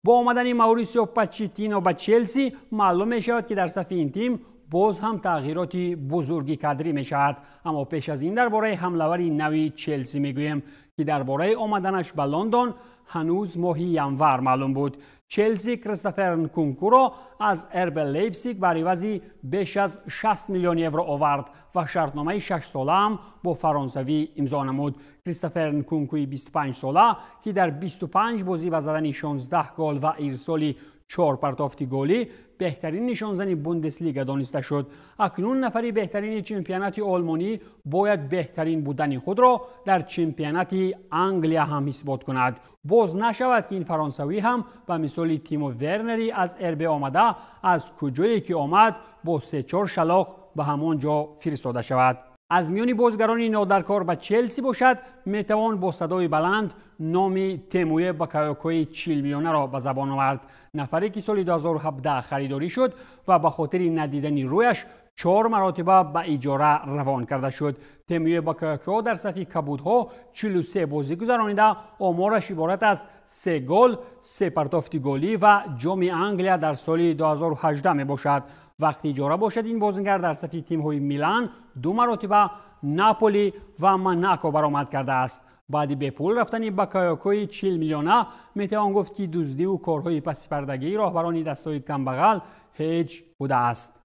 Бо омадани Маурисио Почеттино ба Челси маълум мешавад, ки дар сафи ин тим боз ҳам тағйироти бузурги кадрӣ мешавад. Аммо пеш аз ин дар бораи ҳамлавари нави Челси мегӯем, ки дар бораи омаданаш ба Лондон ҳанӯз моҳи январ маълум буд. Челси Кристофер Нкункуро аз РБ Лейпсиг бар ивази беш аз 60 миллион евро овард ва шартномаи шашсолаам бо фаронсавӣ имзо намуд. Кристофер Нкункуи 25сола, ки дар 25 бозӣ ба задани 16 гол ва ирсоли 4 партофти голӣ беҳтарин нишонзани Бундеслига дониста шуд, акнун нафари беҳтарини чемпионати олмонӣ бояд беҳтарин будани худро дар чемпионати Англия ҳам исбот кунад. Боз нашавад, ки ин фаронсавӣ ҳам ба мисоли Тимо Вернери аз РБ омада, аз куҷое ки омад, бо се-чор шалоқ ба ҳамон ҷо фиристода шавад. Аз миёни бозгарони нодаркор ба Челси бошад, метавон бо садои баланд номи Темуе Бакайокои 40 миллионаро ба забон овард, нафаре ки соли 2017 харидорӣ шуд ва ба хотири надидани рӯяш чор маротиба ба иҷора равон карда шуд. Темуе Бакайоко дар сафи кабудҳо 43 бозӣ гузаронида, омораш иборат аз се гол, се партофти голӣ ва ҷоми Англия дар соли 2018 мебошад. Вақти иҷора бошад, ин бозингар дар сафи тимҳои Милан ду маротиба, Наполи ва Монако баромад кардааст. Баъди бепул рафтани Бакайокои 40 миллиона метавон гуфт, ки дуздиву корҳои пасипардагии роҳбарони дастҳои камбағал ҳеҷ будааст.